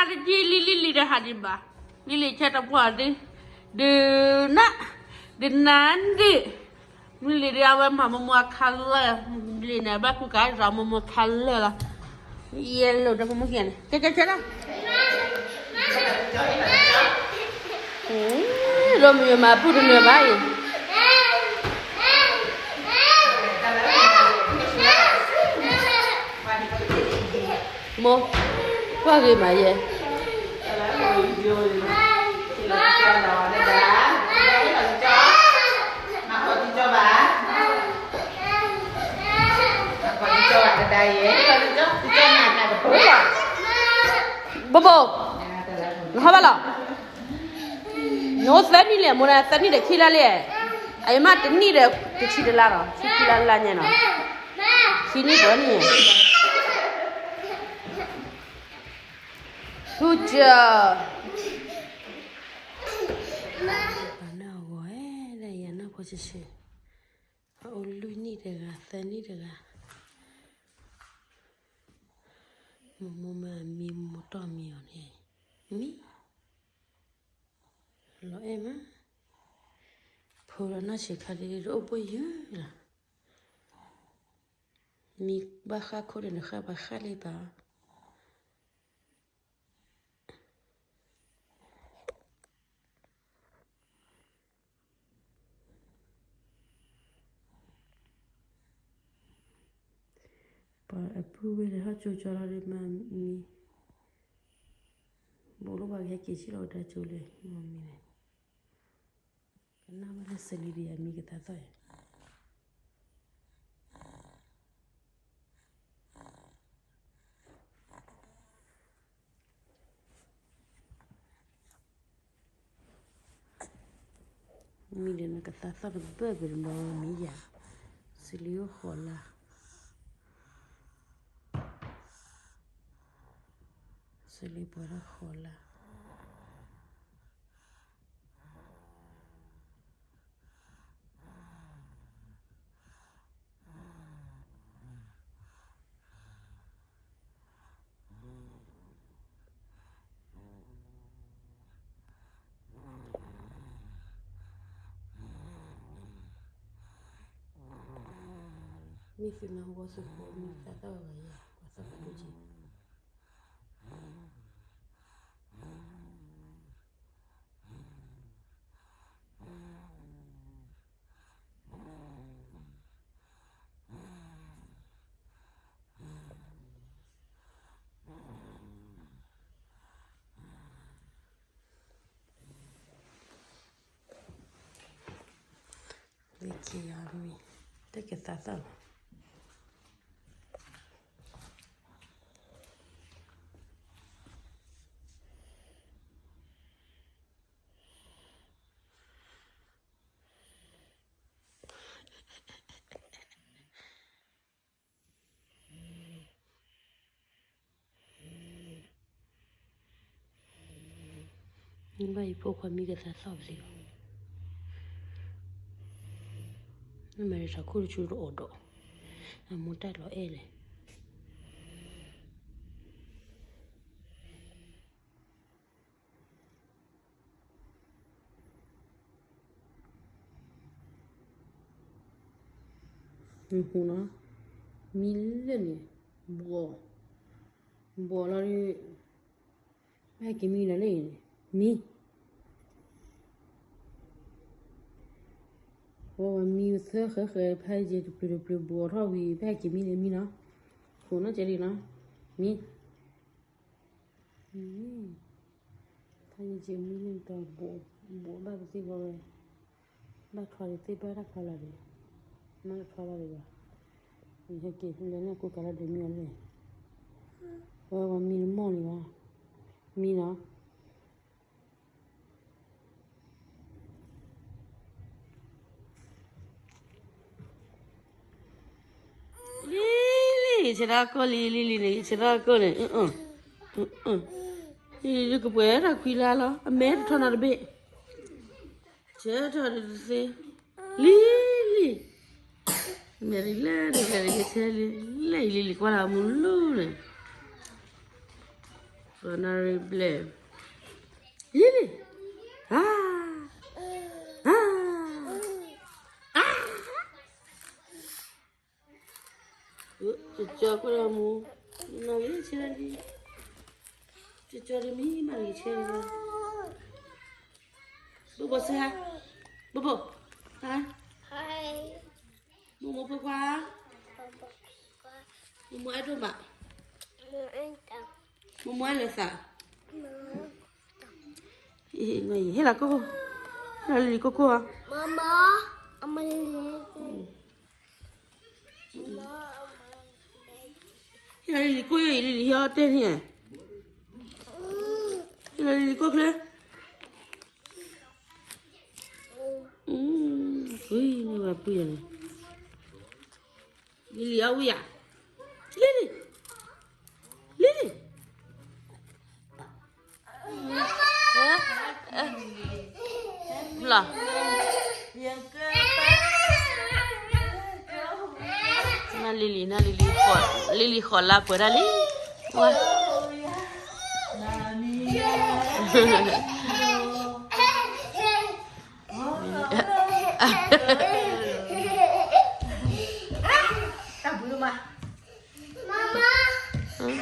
တကံလံလံလံဒီးဟးဒံးဘၣ်, လံလံဆဲတပှၢ်ဒ်, ဒုးနၢ်, ဒုးနၢ်ဒံး, မုၢ်လံၤဒုးအဝဲမၤမိၢ်မိၢ်အခါလၢာ်, လံၤန့ၣ် ဘၣ်ကူကၤရၤမိၢ်မိၢ်ခါလၢာ်လီၤ, ယဲလိာ်ဒီးဖိမုၣ်ခံဂၤန့ၣ် ကဲကဲကဲလီၤ, ရိမ့ၤမၤပူတနၢၤဘၣ်အံၤ မိၢ်, ကွၢ်ဂ့ၤမးယဲ, ဘိဘိ, နဟီဘၣ်လီၤ, နအိၣ်သၢနံၣ်လဲၣ် မိၢ်န့ၣ် သၢနံၣ်ဒီးခံလါလဲၣ်, အအံၤမ့ၢ်တနံၣ်ဒီးတဆံတလါလီၤ, ဆံခံလါလါညါနီၤ, ခံနံၣ်ပှဲၤနံၣ် ထူကၢ်, ပှၤနၢ်အဂီၤအဲၣ်ဒၣ်ယၤနၢ်ဖိဆံးဆံး, အအိၣ်လွံၢ်နံၣ်တဂၤ သၢနံၣ်တဂၤ, မိၢ်မိၢ်မ့ၢ်အမံ မိၢ်တီၢ်မံအီၤန့ၣ်, မံ, လီၤအဲၣ်မး, ဖိဒီးနီၢ်ဆံးခါဒ်တအိၣ်ဘှံးယုၢ်လီၤ, မံဘၣ်ဃၣ်ခိၣ်ဒီးနဃၣ်ပှၤဃၣ်လံဘၣ် ပှၤအပုၢ်ဝဲၢ်ဒီးဟီၣ်ကၠိကၠီလီၤဒီးမၤမံ, ဘူးလိၣ်ပှၤကဟဲက့ၤဆံၣ်လီၤဝဲတၢ်ကၠိလဲၣ် မၤမံလဲၣ်, ကနၣ်ဝဲလၢစလံၤဒံးအမံကသးသီၣ်ယၤ မံဒီးနကသးသီၣ်တဘၢၣ်ပတဘီမံယၤ, စလံၤအိၣ်ဃိးလါ, စလံၤပှဲၤထီၣ်ဃိးလါ မ့ၢ်သုနၢ်ဟူဝဲစ့ၢ်ကီး မံသးသီၣ်ဂၤယၤ ပှၤသီၣ်ဖိက့ၤ လၢခံယၤမံၤ တကသးသီၣ်လီၤ ဘၣ်ယဖိခွါမံကသးသီၣ်ပသ့ၣ်ဘၣ်, နမ့ၢ်တၢ်ခိၣ်တဆူတအိၣ်ဒီး အမိၢ်တၢ်လီၤအဲၣ်လဲၣ်. နဟူနီၤ, မံလၢန့ၣ်, ဘှီး, ဘှီးလီၤဒီး, ဘၣ်က့ၤမံလီၤလၢအံၤန့ၣ်, မံ, ဝဲဝဲမံသၢဃဲဃဲဖဲယဲၢ်တပျုၤတပျုၤဘှီးထီၣ်ဝံၤ ဘၣ်က့ၤမံလၢမံနီၤ, ဟူနီၤကဲလံနီၤ, မံ. ခါယက့ၤမံလၢတၢ်ဘိး, ဘိးဘၣ်ပသ့ၣ်ဃီဝဲ, ဘၣ်ထွါဒံးသ့ၣ်ဘၣ်တၢ်ထွါလီၤဒံး, မ့ၢ်တထွါလီၤဒံးဘၣ်, ယဟဲက့ၤလၢန့ၣ်ကူကၤလီၤဒံးမံအီၤလဲၣ်, ဝဲဝဲမံတမီၢ်လံဘၣ်, မံနီၤ. လံလံ ယဆဲးထီၣ်ကိၢ်လံ လံလံန့ၣ် ယဆဲးထီၣ်ကိၢ်န့ၣ်, ယကပှဲၤထီၣ်ခွံလါလီၤ အမဲတထီၣ်နီတဘ့ၣ်, ဆဲးထီၣ်တသ့, လံလံ, မဲာ်ရံလၢတမဲာ်ရံကဆဲလံ, လံလံလံကွၢ်လၢအမူလူန့ၣ် ကနၣ်ရံၣ်ဘျဲၣ်, လံလံ, အါ, အါ, အါ, ကၠီကၠီကွၢ်လီၤမူ, နီၢ်ဂ့ၤဆဲလံ, ကၠီကၠီတမံၤမးဂ့ၤဆဲလံ, ဘိဘိစဲဟါ, ဘိဘိ, ဟါ, မိၢ်မိၢ်ဖိခွါ, မိၢ်မိၢ်အဲၣ်ဒိၣ်မး, မိၢ်မိၢ်အဲၣ်လၢသး, ဟ့ၣ်လီၤကိၢ်ကိၢ်, ဟ့ၣ်လီၤလံလံကိၢ်ကိၢ်ဧါ, ဟ့ၣ်လီၤလံလံကိၢ်ယိၣ်အံၤ လံလံဟ့ၣ်အီၣ်တဲန့ၣ်, ဟ့ၣ်လီၤလံလံကိၢ်ချၢ, အုၣ်, ဝံၤန့ၣ်ဝဲပှံၢ်ယၤန့ၣ်, လံလံအီၣ်ဝံၣ်ယၤ, လံလံ, လံလံ, လီၤ, နလံလံ နလံလံ, လံလံဃီၤလါပှဲၤဒၣ်လံ, ဝါ တၢ်ဘုမး, မၤလၢဖံဖံန့ၣ်, လံလံ, လံလံ, လံလံ, လံလံ, မၤ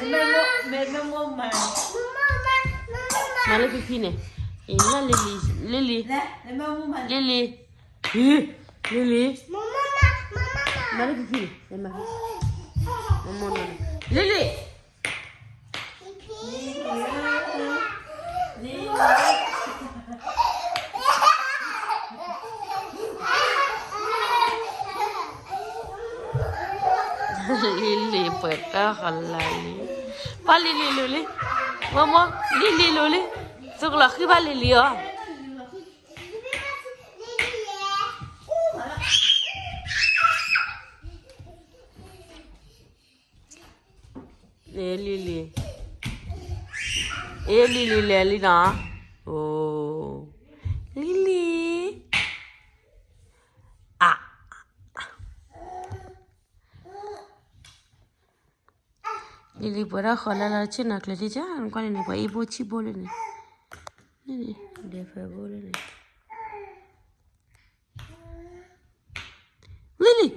လၢဖံဖံန့ၣ်, လံလံ, လံလံပှဲၤတၢ်ဃီလါလံ, ပှၤလံလံလိၤလံ, မိၢ်မိၢ်, လံလံလိၤလံ, သုကလီၤဃံဘၣ်လံလံအီၤ လံလံ, အ့ လံလံလဲၤလံနီၤ, အိ, လံလံ, အ, လံလံပှဲၤထီၣ်ဃီလၢလၢဆ့ၣ်နီၤကျဲၤထံကၢ် နကွၢ်န့ၣ်န့ၣ် ပှၤအ့ၣ်ဘိဆံၣ်ဘိလၢန့ၣ်, ဒဲးဖဲဘိလၢန့ၣ် လံလံ, တ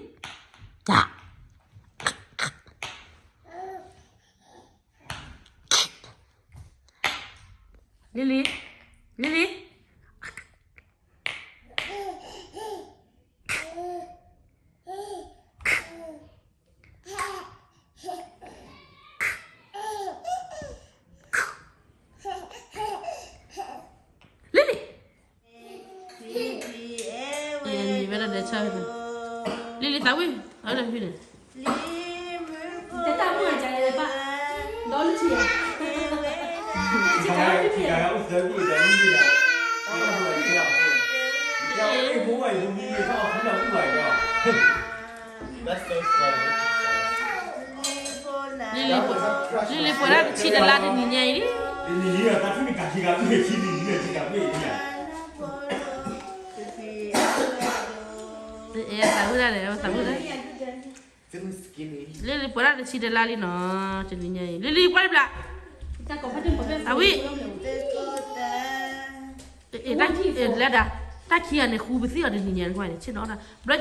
ၢ်, လံလံ, လံလံ, လံလံ, လံလံ, ဝဲဒၣ်ဒဲးဆၢ, လံလံသးဝံၣ်, အဝဲဒၣ်ဖံန့ၣ် တၢ်မုၢ်အကြၢးလၢဘၣ်, ဒီးလၢထံၣ်ဧါ, လံလံပှဲၤ, လံလံပှဲၤဒၣ်တဆံတလါတနံၤညါအံၤလံ, သးဝံၣ်ဒၣ်န့ၣ် သးဝံၣ်ဒၣ် လံလံပှဲၤဒၣ်တဆံတလါလံနီၤ, တနံၤညါအံၤ လံလံကွၢ်တဘျီ, သးဝံၣ်, လၢဒၣ်, တၢ်ခံဂၤန့ၣ် ဃူပသံၣ်အီၤတနံၤညါန့ၣ်ကွၢ်န့ၣ် ဆ့ၣ်နီၤ, ဘျီ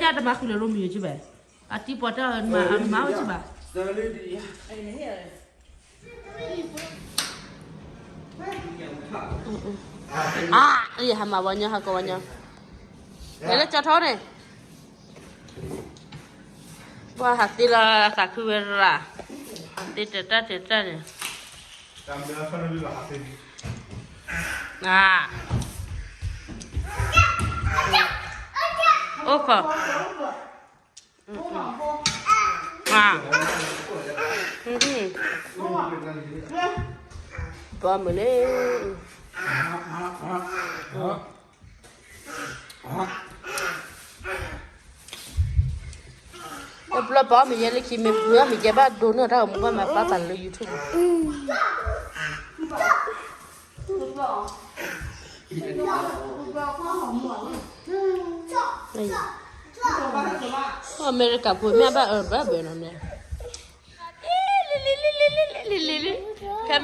ညါတမၤဃုာ်လၢရိမံၤယိၤက့ဘၣ်, အတံၤပီၤတၢ်အမၤဝဲက့ဘၣ် အါ, ယဟးမၤဝဲညီ ဟးကိးဝဲညီ, လဲၤလၢကၠီထီန့ၣ်, ပှၤဟးသ့လီၤသးခုဝဲရၣ်, ဟးသ့တဲာ်တၢ်တဲာ်တၢ်န့ၣ်, အါ, အိၣ်ခိး အါ, ပှၤမုၢ်လ့, ပျီပှၤမုၢ်ယဲလၢခံ မ့ၢ်မုၢ်မ့ၢ်ကဲဘၣ်ဒိနၢ်တၢ်ဂီၤမူ ဘၣ်မၤပာ်ပာ်လၢ YouTube အမဲရကၤဖိ မ့ၢ်ဘၣ်အၢဘၣ်ဘၢနီၤန့ၣ်, လံလံလံလံလံလံလံလံ,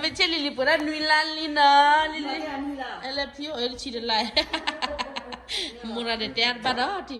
မ့ၢ်ဆ့လံၤလံၤပှဲၤဒၣ်နွံလါလံနီၤ, လံၤလံၤ, အဲလၢဖံအိၣ်အၢတဆံတလါ, မိၢ်ရၤဒီးတဲအါတဘၣ်ဒီး